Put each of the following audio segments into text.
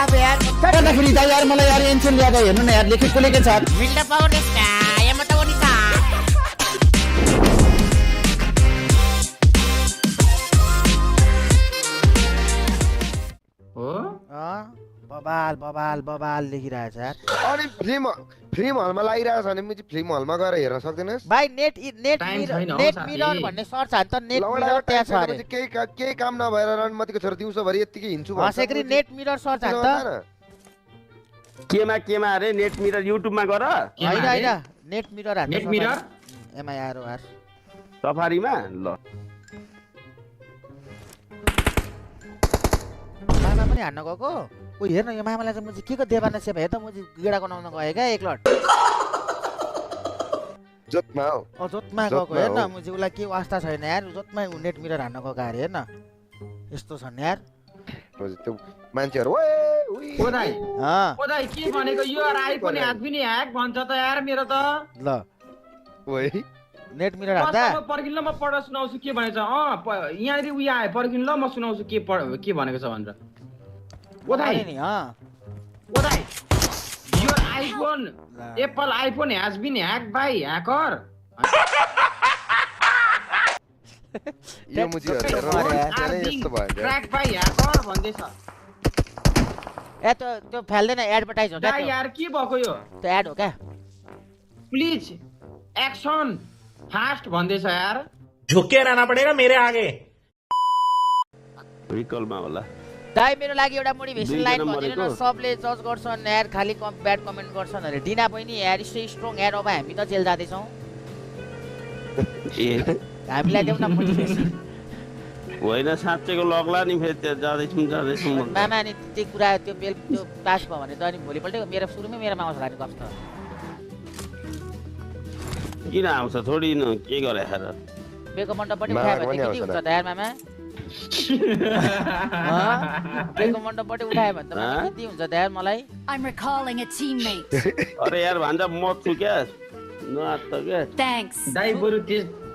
अब यार गर्दाखेरि दाइ यार मलाई यार एन्सन ल्याएर हेर्नु न यार लेखेको लेखे छ मिल्दा पाउनेस्का यमता वनिता हो बबाल बबाल बबाल लेखिरहेछ यार अनि फिल्म हलमा लागिरहेको छ भने म चाहिँ फिल्म हलमा गएर हेर्न सक्दैनस् भाइ नेट Time छैन हौ नेट साथी। मिरर भन्ने सर्च हान त नेट मिरर त्यहाँ छ अरे केही काम नभएर रणमतीको छोरा दिउँसोभरि यत्तिकै हिँड्छु भन्छ। हसेगरी नेट मिरर सर्च हान त केमा अरे नेट मिरर युट्युबमा गर हैन हैन नेट मिरर हान नेट मिरर एमआईआर आर सफारीमा ल मामा पनि हान्न गएको ओ हेर्न यो मामालाई चाहिँ म चाहिँ के को देवाना सेवा हेर त म चाहिँ गिडा बनाउन गएँ क्या एक लट जोतमा हो जोतमा गएको हेर्न म चाहिँ उसलाई के वास्ता छैन यार जोतमा नेट मिरर हान्न गएको अरे हेर्न यस्तो छन् यार त्यो मान्छेहरु ओए ओ दाइ अँ ओ दाइ के भनेको यो आइफोन ह्याक पनि ह्याक भन्छ त यार मेरो त ल ओए नेट मिरर हान्दा म पर्खिन ल म पढ सुनाउँछु के भनेको छ यहाँनिर उयो आयो पर्खिन ल म सुनाउँछु के भनेको छ भनेर ओ दाइ नि ओ दाइ यो iPhone Apple iPhone has been hack by hacker यो मुजी यस्तो भयो क्रैक बाइ ह्याकर भन्दैछ ए त्यो फाल्दैन एडभर्टाइज हो क्या दाइ यार के भएको यो त्यो एड हो क्या प्लिज एक्सन फास्ट भन्दैछ यार झुक के रहना पड़ेगा मेरे आगे रिकलमा होला दाइ मेरो लागि एउटा मोटिभेसन लाइन दुईजना भनिदिनु न मरेको। सबले जज गर्छन् यार खाली ब्याड कमेन्ट गर्छन् अरे डिना पनि यार स्टे स्ट्रङ यार अब हामी त जेल जाँदैछौँ ए हामीलाई देऊ न मोटिभेसन होइन साँच्चैको लग्ला नि फेरि त्यहाँ जाँदैछौँ मामा अनि त्यो कुरा त्यो बेल त्यो पास भयो भने त अनि भोलिपल्ट मेरो सुरुमै मेरोमा आउँछ होला नि गफ त किन आउँछ थोडी न के गरे र बेको मण्डपपट्टि मामा उठायो भने पनि के आउँछ हुन्छ त यार मामा बेको मण्डपपट्टि उठायो भने त हाँ? कति हुन्छ त यार मलाई I'm recalling a teammate. अरे यार भन्छ म छु क्या न त क्या Thanks. दाइ बरु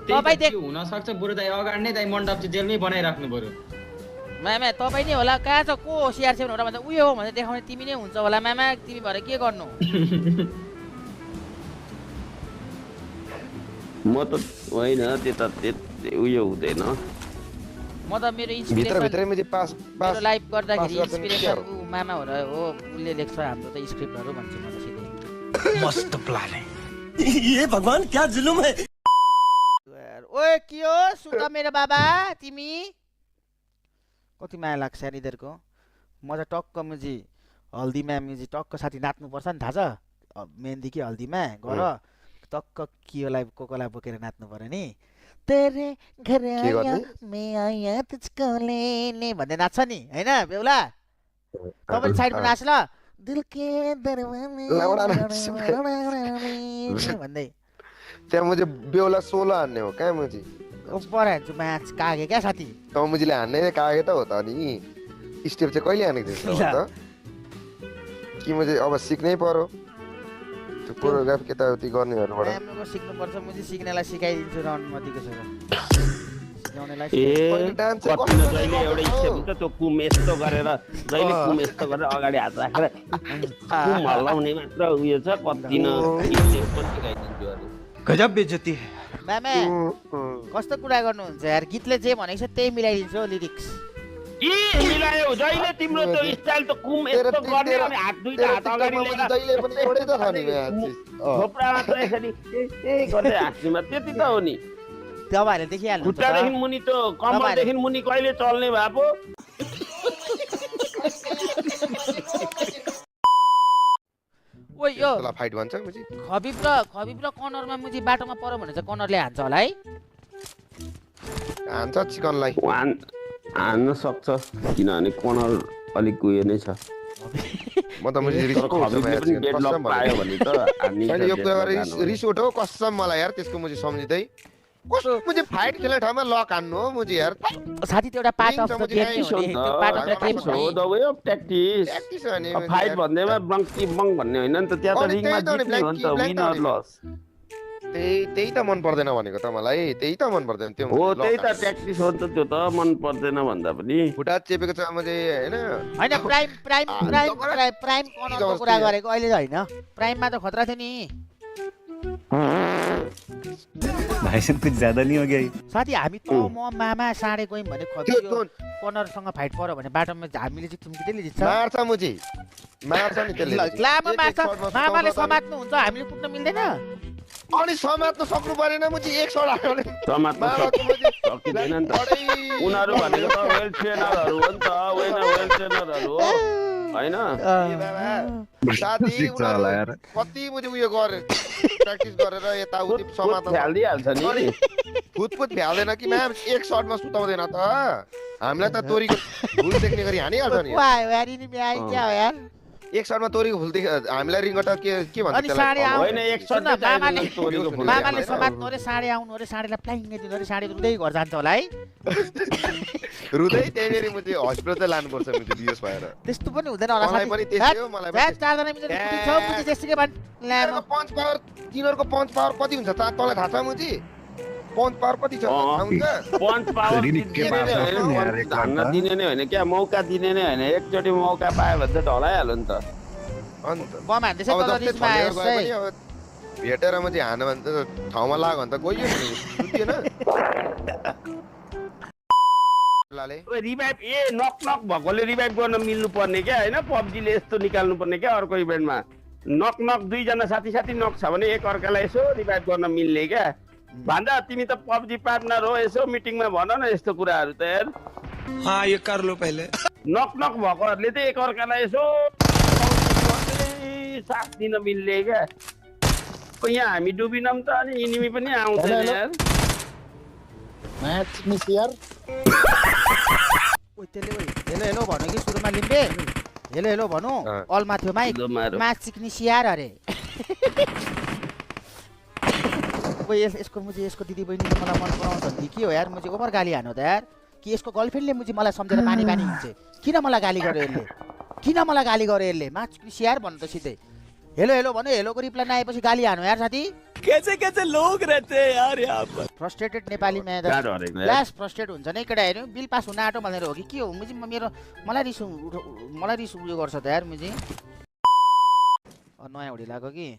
तपाईँ देख- हुन सक्छ बरु दाइ अगाडि नै दाइ मण्डप चाहिँ जेलमै बनाइराख्नु बरु मामा तपाईँ नै होला कहाँ छ को सिआर7 होला भन्छ उयो हो भने देखाउने तिमी नै हुन्छ होला मामा तिमी भएर के गर्नु म त होइन त्यता उयो हुँदैन म त मेरो भित्र इन्सपिरेसन भित्रैमा चाहिँ पास मेरो लाइभ गर्दाखेरि पास गर्छ नि के इन्सपिरेसन हो? ऊ मामा हो र हो उसले लेख्छ हाम्रो त स्क्रिप्टहरू भन्छु म त सिधै मस्त प्लान है ये भगवान क्या जुलुम है ओए के हो सुत मेरो बाबा तिमी कति माया लाग्छ यार यिनीहरूको म चाहिँ टक्क मुजी हल्दीमा मुजी टक्क साथी नाच्नुपर्छ नि थाहा छ मेहन्दी कि हल्दीमा गर टक्क कियोलाई कोकोलाई बोकेर नाच्नु पर्यो नि तेरे घर के गर्ने? आया मैं आया तुझको लेने भन्दै नाच्छ नि हैन बेहुला तपाईँ साइडमा नाच ल दिल के लौडा नाच्छ। दरवाजा भन्दै त्यहाँ मुझे बेहुला 16 हान्ने हो कहाँ मुझी ऊपर हान्छु म्याच कागे क्या साथी तँ मुझीले हान्ने नै कागे त हो त अनि स्टेप चाहिँ कहिले हानेको थिएछ त कि मुझे अब सिक्नै पर्यो त्यो कोरियोग्राफ केताउति गर्नेहरूबाट राम्रोको सिक्नुपर्छ म चाहिँ सिक्नेलाई सिकाइदिन्छु रणमतीको छोरा सिकाउनेलाई ए पहिले डान्स चाहिँ कति न कसरी जहिले गर्नु एउटा हो? इच्छा हुन्छ त्यो कुम यस्तो गरेर जहिले कुम यस्तो गरेर अगाडि हात राखेर कुम हल्लाउने मात्र उयो छ कति न स्टेप पनि सिकाइदिन्छु अरे गजब बेइज्जती है मामा कस्तो कुरा गर्नुहुन्छ यार गीतले जे भनेको छ त्यही मिलाइदिन्छु हो लिरिक्स के मिलायो जहिले तिम्रो त्यो स्टाइल त कुम तेरो यस्तो गर्ने अनि हात दुईटा हात अगाडि लिएर जहिले पनि एउटै त छ नि म्याच थोप्रा मात्र यसरी ए गर्दै हाँस्नेमा त्यति त हो नि तपाईँहरूले देखिहाल्नु खुट्टादेखि मुनि त्यो कम्मरदेखि मुनि कहिले चल्ने भए पो ओ यो त्यसलाई फाइट भन्छ मुझी खबिब र कर्नरमा मुजी बाटोमा पर्यो भने चाहिँ कर्नरले हान्छ होला है हान्छ चिकनलाई हान्न सक्छ किनभने कर्नर अलिक उयो नै छ म त मुझी रिस तर खबिबले पनि डेडलक पायो भने त हामी मैले यो कुरा रिस उठो कसम मलाई यार त्यसको मुझी सम्झिँदै कस्तो मुझी फाइट खेल्ने ठाउँमा लक हान्नु हो मुझी यार साथी त्यो एउटा part of the game practice हो नि त्यो पार्ट अफ द गेम हो नि the way of practice practice हो नि फाइट भन्दैमा बङ्की बङ भन्ने होइन नि त त्यहाँ त अनि रिङमा त्यही त हो नि, जित्ने हो नि त black विनर key, लस त्यही त मन पर्दैन भनेको त मलाई त्यही त मन पर्दैन त्यो हो त्यही त ट्याक्टिस हो नि त त्यो त मन पर्दैन भन्दा पनि खुट्टा चेपेको छ मैले हैन होइन प्राइम कनरको कुरा गरेको अहिले होइन प्राइममा त खतरा थियो नि भाई साहब कुछ ज्यादा नहीं हो गया ये? साथी हामी त म मामा साँडे गयौँ भने खबियो कनरसँग फाइट पर्यो भने बाटोमा हामीले चाहिँ तुम त्यसले जित्छ मार्छ मुजी मार्छ नि त्यसले लामो मार्छ मामाले समात्नु हुन्छ हामीले कुट्न मिल्दैन अनि समात्न सक्नु परेन मुजी एक सड आयो भने समात्न सकिँदैन नि त उनीहरू भनेको त वेल ट्रेनरहरू हो नि त वेल ट्रेनरहरू हो होइन साथी उनीहरू कति मुजी उयो गरे प्र्याक्टिस गरेर यताउति समात्न हालिदिइहाल्छ नि फुटफुट भ्याल्दैन कि म्याम एक सटमा सुताउँदैन त हामीलाई त तोरीको फुल देख्ने गरी हानिहाल्छ नि क्या हो यार एक सटमा तोरीको फुल देख हामीलाई रिङ्गटा के भन्छ अनि साडी आउँ होइन एक सट मामाले समात्नु अरे साडी आउनु अरे साडीलाई प्लाइङ दिनु अरे साडी रुँदै घर जान्छ होला है रुँदै त्यहीँनिर म चाहिँ हस्पिटल चाहिँ लानुपर्छ म चाहिँ बिहोस भएर त्यस्तो पनि हुँदैन होला मलाई पनि त्यस्तै हो मलाई पनि चारजना मिलेर छ मुजी जेसुकै भन् लामो पञ्च पावर तिनीहरूको पञ्च पावर कति हुन्छ तँलाई थाहा छ मुजी पञ्च पावर कति छ थाहा हुन्छ पञ्च पावर धान्न दिने नै होइन क्या मौका दिने नै होइन एकचोटि मौका पायो भने त ढलाइहाल्यो नि त अन्त बम हान्दैछ अब तल जस्तै रिसमा छलेर आएछ गए पनि अब भेटेर म चाहिँ हान भने त ठाउँमा लाग्यो भने त गइयो नि सुतिएन लाले रिभाइभ नक नक भएकोले रिभाइभ गर्न मिल्नु पर्ने क्या होइन पब्जीले यस्तो निकाल्नु पर्ने क्या अर्को इभेन्टमा नक नक दुईजना साथी साथी नक छ भने एक अर्कालाई यसो रिभाइभ गर्न मिल्ने क्या भन्दा तिमी त पब्जी पार्टनर हो यसो मिटिङमा भन न यस्तो कुराहरू त यार हाँ ये कर लो पहले नक नक भएकोहरूले चाहिँ एक अर्कालाई यसो साथ दिन मिल्ने क्या यहाँ हामी डुबिनौँ त अनि इनिमी पनि आउँदैन यार म्याच मिस यार ओइ त्यसले ओइ हेलो हेलो भन्नु कि सुरुमा लिम्बे हेलो हेलो भनौँ अलमा थियो माइक मास सिक्ने सियार अरे यसको मुझे यसको दिदी बहिनीले मलाई मन पराउँछ नि के हो यार मुझे ओभर गाली हान्नु त यार कि यसको गर्लफ्रेन्डले मुझे मलाई सम्झेर पानी पानी हुन्छ किन मलाई गाली गर्यो यसले किन मलाई गाली गर्यो यसले मास सियार भन्नु त सिधै हेलो हेलो भन्नु हेलोको रिप्लाई नआएपछि गाली हान्नु यार साथी कैसे कैसे लोग रहते हैं यार यहाँ पर frustrated Nepali match last frustrate हुन्छ नि केटा हेर्नु बिल पास हुन आँटो भनेर हो कि के हो मुझे मेरो मलाई रिस उयो गर्छ त यार मुझे नयाँ हुडी लाग्यो कि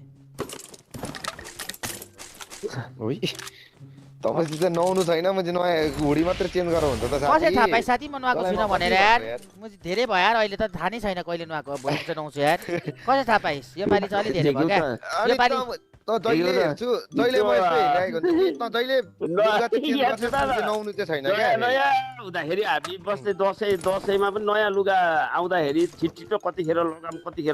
तपाईँ चाहिँ नआउनु छैन म चाहिँ नयाँ हुडी मात्र चेन्ज गरेर हुन्छ त कसै थाहा पाइ साथी म नुहाएको छुइनँ भनेर यार मुझे धेरै भयो यार अहिले त थाहा नै छैन कहिले नुहाएको भोलि चाहिँ नुहाउँछु यार कसै थाहा पाइस् यो पालि चाहिँ अलिक धेरै भयो क्या यो पालि जहिले हेर्छु जहिले म यस्तो हेरिरहेको हुन्छ त जहिले लुगा चाहिँ चेन्ज गर्छ नआउनु चाहिँ छैन क्या नयाँ हुँदाखेरि हामी बस्दै दसैँमा पनि नयाँ लुगा आउँदाखेरि छिटो कतिखेर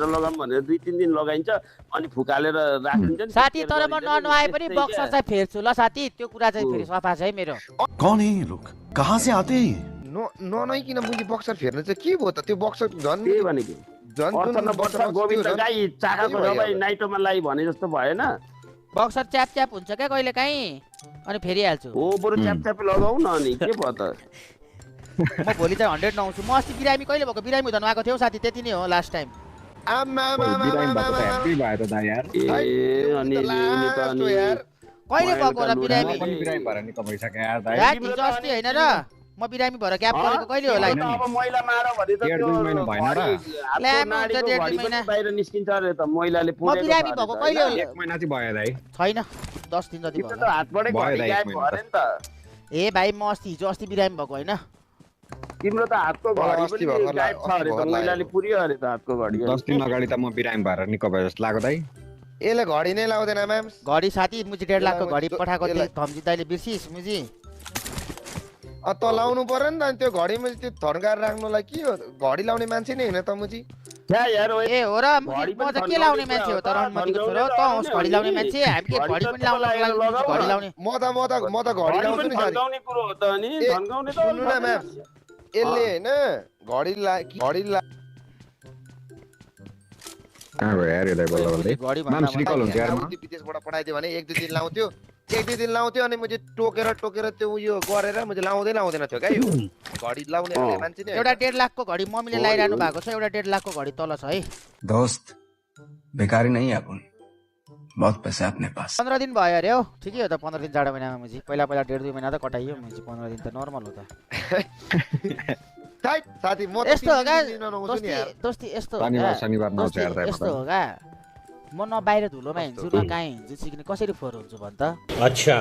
लगाम भनेर 2-3 दिन लगाइन्छ अनि फुकालेर राखिन्छ नि साथी तर म ननुहाए पनि बक्सर चाहिँ फेर्छु ल साथी त्यो कुरा चाहिँ फेरि सफा छ है मेरो कौन है ये लोग कहाँ से आते हैं ननआइकिन मुझे बक्सर फेर्न चाहिँ के भयो त त्यो बक्सर झन् के भनेको गोविन्द गाई चाकाको दबाई नाइटोमा लाई भने जस्तो भएन बक्सर च्याप च्याप हुन्छ क्या कहिले काहीँ अनि फेरिहाल्छु हो बरु च्याप लगाउ न अनि के भयो त म भोलि चाहिँ 100 नआउँछु म अस्ति बिरामी कहिले भएको बिरामी हुँदा नुहाएको थियो साथी त्यति नै हो लास्ट टाइम कहिले भएको र बिरामी अस्ति होइन र म बिरामी भएर क्याप गरेको कहिले होला अब मैला मार भने त बाहिर निस्किन्छ अरे त मैलाले म बिरामी भएको कहिले होला 1 महिना चाहिँ भयो दाइ छैन 10 दिन जति भयो हातबाटै गायब भयो अरे नि त ए भाइ म हिजो अस्ति बिरामी भएको होइन तिम्रो त हातको घडी पनि गायब छ अरे त मैलाले पुर्यो अरे त हातको घडी 10 दिन अगाडि त म बिरामी भएर निको भयो जस्तो लाग्यो दाइ यसले घडी नै लाउँदैन म्याम घडी साथी मुझे 1.5 लाखको घडी पठाएको थिएँ थम्जी दाइले बिर्सिस मुझी त लाउनु पर्यो नि त त्यो घडीमा त्यो थर्काएर राख्नुलाई के हो घडी लाउने मान्छे नै होइन त मुजी ए हो र म त के लाउने मान्छे हो त रणमतीको छोरो त होस् घडी लाउने मान्छे हामी के घडी पनि लाउन घडी लाउने म त घडी लाउँछु नि थन्काउने कुरो हो त अनि थन्काउने त सुन्नु न म्याम यसले हैन घडी यार यो दाइ बल्ल बल्लै घडी माम सिकल हुन्छ यार विदेशबाट पठाइदियो भने 1-2 दिन लाउँथ्यो 1-2 दिन लाउँथ्यो अनि मैले टोकेर त्यो उयो गरेर मैले लाउँदैन थियो क्या यो घडी लाउने मान्छे नि एउटा 1.5 लाखको घडी मम्मीले लाइरहनु भएको छ एउटा 1.5 लाखको घडी तल छ है दोस्त बेकारी नहीं है अपन बहुत पैसा है अपने पास 15 दिन भयो अरे हो ठिकै हो त 15 दिन जाडो महिनामा मुजी पहिला 1.5-2 महिना त कटाइयो मुजी 15 दिन त नर्मल हो त साथी म त यस्तो हो क्या तिन दिन नआउँछु नि यार दोस्ती यस्तो हो क्या यस्तो हो क्या म न बाहिर धुलोमा हिँड्छु न कहीँ हिँड्छु सिक्ने कसरी फोहोर हुन्छु भन् त अच्छा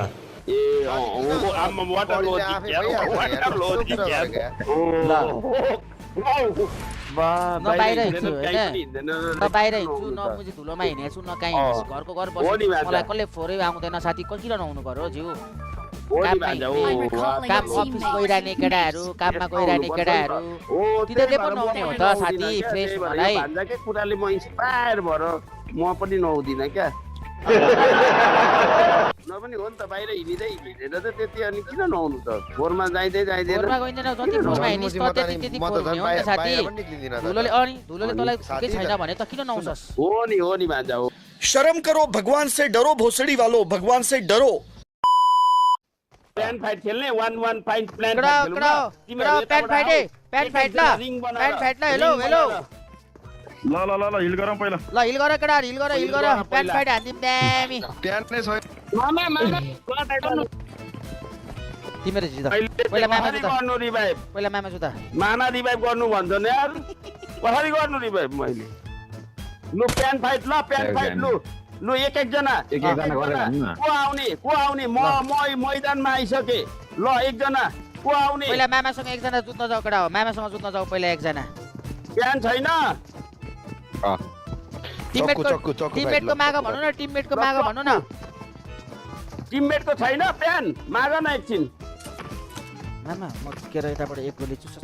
ए आमा वाटर लोजिक यार न बाहिर हिँड्छु होइन न बाहिर हिँड्छु न मुजी धुलोमा हिँडेको छु न कहीँ हिँड्छु घरको घर बस्छु मलाई कसले फोहोरै आउँदैन साथी किन नहुनु पर्यो जिउ काम अफिस गइरहने केटाहरू काममा गइरहने केटाहरू तिनीहरूले पनि नहुने हो त साथी फ्रेस मलाई भन्दाकै कुराले म इन्स्पायर भएर म पनि नहुँदिनँ क्या न पनि हो नि त बाहिर हिँड्दै हिँडेर त त्यति अनि किन नहुनु त फोहोरमा जाँदै जाँदैन फोहोरमा गइँदैन जति फोहोरमा हिँडिस् त्यति त्यति फोहोर हुने हो नि त साथी धुलोले तँलाई केही छैन भने त किन नआउँछस् हो नि भान्जा हो शर्म करो भगवान से डरो भोसड़ी वालों भगवान से डरो प्लान फाइट खेल्ने 1-1 फाइट प्लान प्यान फाइट ल हेलो ल हिल गरौँ पहिला ल हिल गर केटा हिल गर प्यान फाइट हान्दिम दामी प्यान्ट नै छैन तिमीले जित पहिला मामा जुत्ता गर्नु रिभाइभ पहिला मामा जुत्ता मामा रिभाइभ गर्नु भन्छ नि यार कसरी गर्नु रिभाइभ मैले लु प्यान फाइट लु एक जना को आउने म मैदानमा आइसके ल एकजना को आउने पहिला मामासँग एकजना जुत्न जाऊ केटा हो मामासँग जुत्न जाऊ पहिला एकजना प्यान छैन टिममेटको माग भन्नु न टिममेटको माग भन्नु न टिममेटको छैन प्यान माग न एकछिन मामा म झुकेर यताबाट एक गोली चुस्सा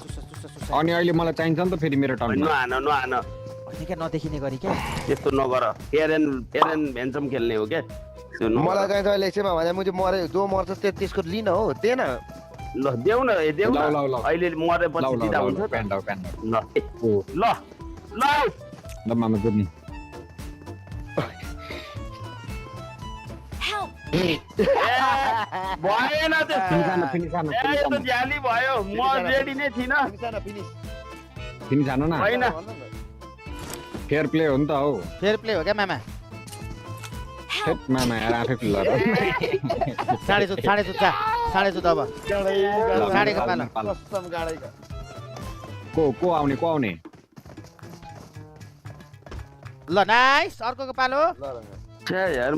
अनि अहिले मलाई चाहिन्छ नि त फेरि मेरो टर्नमा नहान निकै नदेखिने गरी क्या त्यस्तो नगर एरेन भेन्सम खेल्ने हो क्या मलाई चाहिँ त लेक्चरमा भने मुझे मरे जो मर्छ त्यसको लिन हो त्यही न ल देऊ न अहिले मरेपछि दिँदा हुन्छ ल मामा गुड्नु भएन त्यो ज्याली भयो म रेडी नै थिइनँ तिमी जानु न होइन फेयर प्ले हो नि त हो फेयर प्ले हो क्या मामा मामा यार आफै प्ले साढे जुत्ता अब साढेको पालो को आउने ल नाइस अर्कोको पालो यार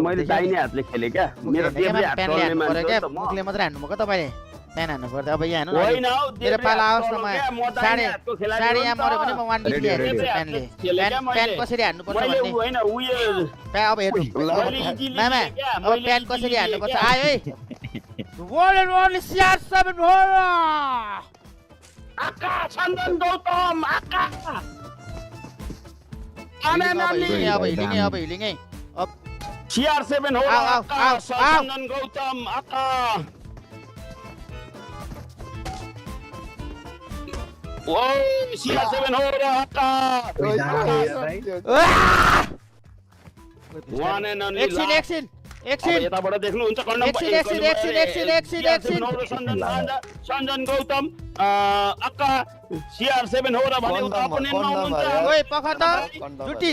मैले दाहिने हातले खेले क्या मेरो देब्रे हात चल्ने मान्छे हो त म मुखले मात्रै हान्नु भएको तपाईँले प्यान हान्नु पर्यो अब यहाँ हान्नु होइन हौ मेरो पालो आओस् न साढे यहाँ मऱ्यो भने म 1 डिग्री हान्छु प्यानले प्यान कसरी हान्नु पर्छ भन्ने होइन उयो अब हेर्नु मामा अब प्यान कसरी हान्नु पर्छ आयो है one and only CR7 हो आका चन्दन गौतम आका अब हिलिङ है अब CR7 हो आका चन्दन गौतम आका ओ CR7 हो आका one and only एकछिन यताबाट देख्नुहुन्छ सञ्जन गौतम अक्का CR7 हो र भने उता अपोनेन्टमा हुनुहुन्छ ओइ पख त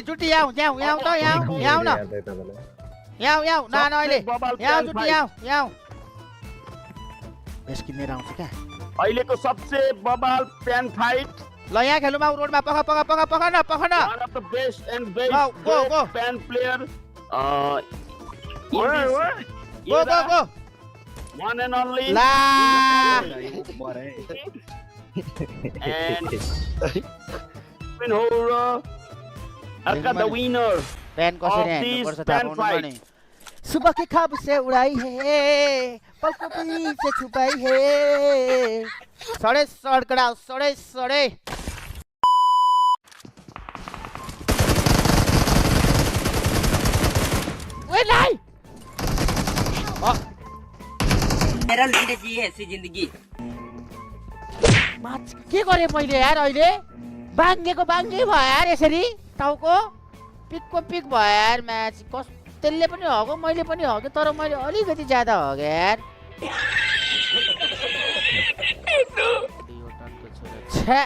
जुटी यहाँ त यहाँ न यहाँ न अहिले यहाँ जुटी यहाँ बेस किनेर आउँछ क्या अहिलेको सबसे बबाल प्यान फाइट ल यहाँ खेलौँ रोडमा पख न one of the best and very good fan player go one and only la and Akka the winner PAN कसरी हान्नु पर्छ थाहा पाउनु पर्ने सुबह के ख्वाब से उड़ाई है पलकों पे से छुपाई है सड़े सड़कड़ा सड़े ओए लाई मेरा जिंदगी है ऐसी जिंदगी माच के गरे मैले यार अहिले बाङ्गेको बाङ्गै भयो यार यसरी टाउको पिकको पिक भयो यार म्याच त्यसले पनि हग्यो मैले पनि हग्यो तर मैले अलिकति ज्यादा हग्यो यार छ्या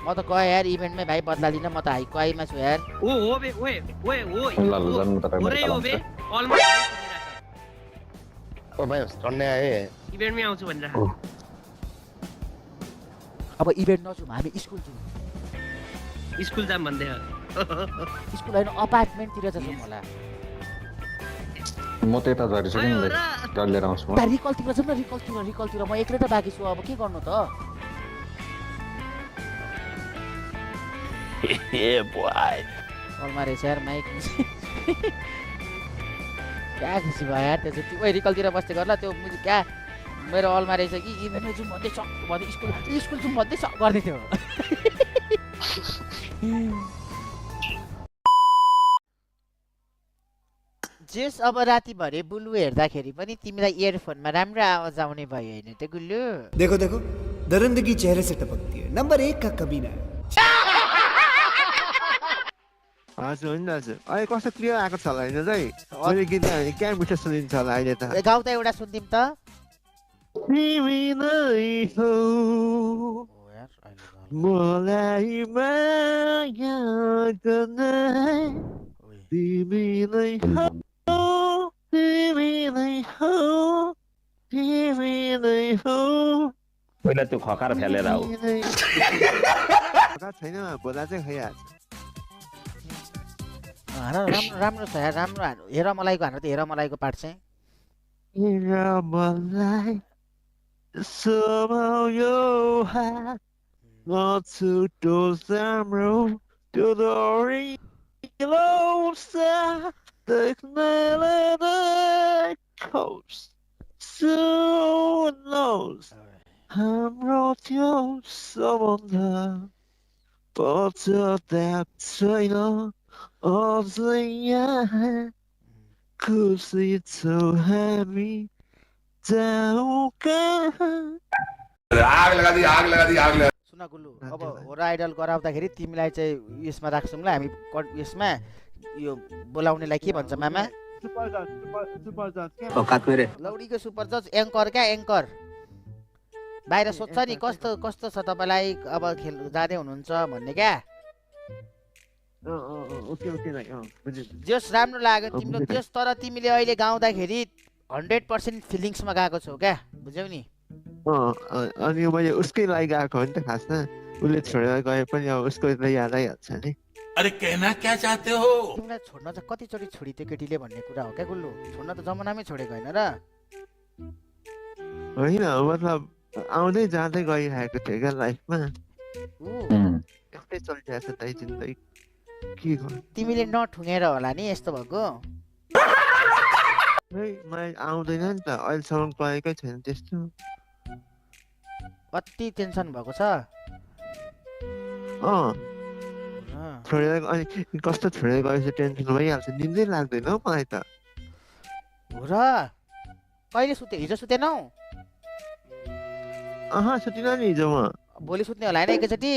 म त गएँ यार इभेन्टमै भाइ बदला लिन म त हाई क्वाइमा छु यार ओ हो बे ओए ओए ओ ल ल जन्म तपाईँ ओरे हो बे अलमा ओ भाइ चढ्ने आए इभेन्टमै आउँछु भनेर अब इभेन्ट नजाउँ हामी स्कुल जाउँ स्कुल जाम भन्दै स्कुल होइन अपार्टमेन्टतिर जाउँ होला म त्यता झरिसक्यो नि डर लिएर आउँछु म रिकलतिर जाउँ न रिकलतिर म एक्लै त बाँकी छु अब के गर्नु त कलमा रहेछ यार माइक क्या खुसी भयो यार त्यो चाहिँ ओइ रिकलतिर बस्दै गर ल त्यो क्या मेरो अलमा रहेछ कि इभेन्टमै जाउँ भन्दै सक भन्दै स्कुल जाउँ भन्दै सक गर्दै थियो जेस अब रातिभरि बुलु हेर्दाखेरि पनि तिमीलाई इयरफोनमा राम्रो आवाज आउने भयो होइन त गुल्लु देखो देखो दरिंदगी चेहरे से टपकती है नंबर 1 का कमीना हजुर होइन दाजु अहिले कस्तो क्लियर आएको छ होला होइन चाहिँ मैले गीत गाएँ क्या मिठो सुनिन्छ होला अहिले त गाउँ त एउटा सुनिदिउँ त तिमी नै हो मलाई माया गर्ने तिमी नै हो तिमी नै हो तिमी नै हो पहिला त्यो खकार फ्यालेर आऊ छैन भोला चाहिँ खाइहाल्छ राम्रो छ यार राम्रो हेर मलाईको हानेर त हेर मलाईको पार्ट चाहिँ हेर मलाई समायो हात नछुटो राम्रो त्यो डोरिलो देख्नेले देखोस् सुनोस् हाम्रो त्यो सम्बन्ध पश्चाताप छैन अझै यहाँ खुसी छौ हामी जाऊ कहाँ सुन गुल्लु अब होरा आइडल गराउँदाखेरि तिमीलाई चाहिँ उयसमा राख्छौँ ल हामी उयसमा यो बोलाउनेलाई के भन्छ मामा लौडीको सुपर जज एङ्कर क्या एङ्कर बाहिर सोध्छ नि कस्तो कस्तो छ तपाईँलाई अब खेल जाँदै हुनुहुन्छ भन्ने क्या जस राम्रो लाग्यो तिम्रो जस तर तिमीले अहिले गाउँदाखेरि 100% फिलिङ्समा गएको छौ क्या बुझ्यौ नि अनि मैले उसकै लागि गएको हो नि त खासमा उसले छोडेर गए पनि अब उसको याद आइहाल्छ नि अरे कहना क्या चाहते हो तिमीलाई छोड्न चाहिँ कतिचोटि छोडी त्यो केटीले भन्ने कुरा हो क्या गुल्लु छोड्न त जमानामै छोडेको होइन र होइन मतलब आउँदै जाँदै गइरहेको थियो क्या लाइफमा यस्तै चलिरहेको छ दाइ जिन्दगी के गर्नु तिमीले नठुङ्गेर होला नि यस्तो भएको मलाई आउँदैन नि त अहिलेसम्म गएकै छैन त्यस्तो कति टेन्सन भएको छ छोडेर अनि कस्तो छोडेर गएपछि टेन्सन भइहाल्छ निन्दै लाग्दैन हौ मलाई त हो र कहिले सुते हिजो सुतेनौ सुतिन नि हिजो म भोलि सुत्ने होला होइन एकैचोटि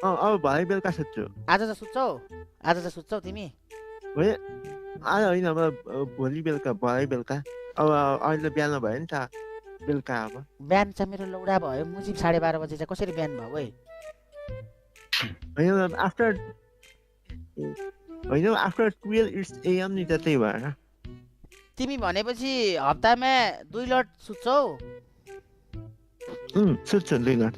अब भरे बेलुका सुत्छु आज त सुत्छौ तिमी आज होइन अब भोलि बेलुका भरे बेलुका अब अहिले बिहान भयो नि त बेलुका अब बिहान चाहिँ मेरो लौडा भयो मुजिब 12:30 बजे चाहिँ कसरी बिहान भयो है होइन आफ्टर 12 इट्स AM नि त त्यही भएर तिमी भनेपछि हप्तामा 2 लट सुत्छौ सुत्छु 2 लट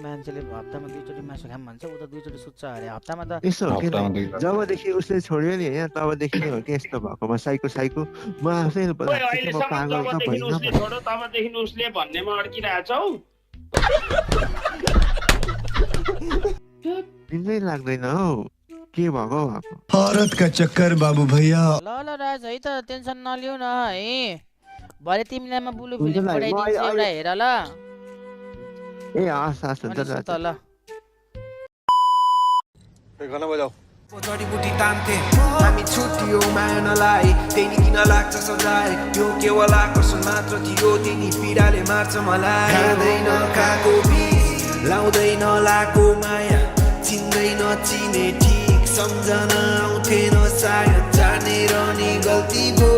मान्छेले हप्तामा 2 चोटि मासु खाम भन्छ उ त 2 चोटि सुत्छ अरे हप्तामा त यसो हो कि जबदेखि उसले छोड्यो नि होइन तबदेखि नै हो कि यस्तो भएको म साइको म आफै तबदेखि उसले भन्नेमा अड्किरहेछौ निन्दै लाग्दैन हौ के भएको औरत का चक्कर बाबू भैया ल राज है त टेन्सन नलिउ न है भरे तिमीलाई म बुलु फिल्म पठाइदिन्छु एउटा हेर ल ए हस् हुन्छ ल गाना बजाऊ जडीबुटी तान्थे हामी छुट्टियो मायानलाई त्यही किन लाग्छ सजाय यो केवल आकर्षण मात्र थियो तिनी पीडाले मार्छ मलाई खाँदैन खाएको बिस लाउँदैन लाको माया चिन्दैन चिने ठिक सम्झना आउँथेन सायद जानेर नि गल्ती भो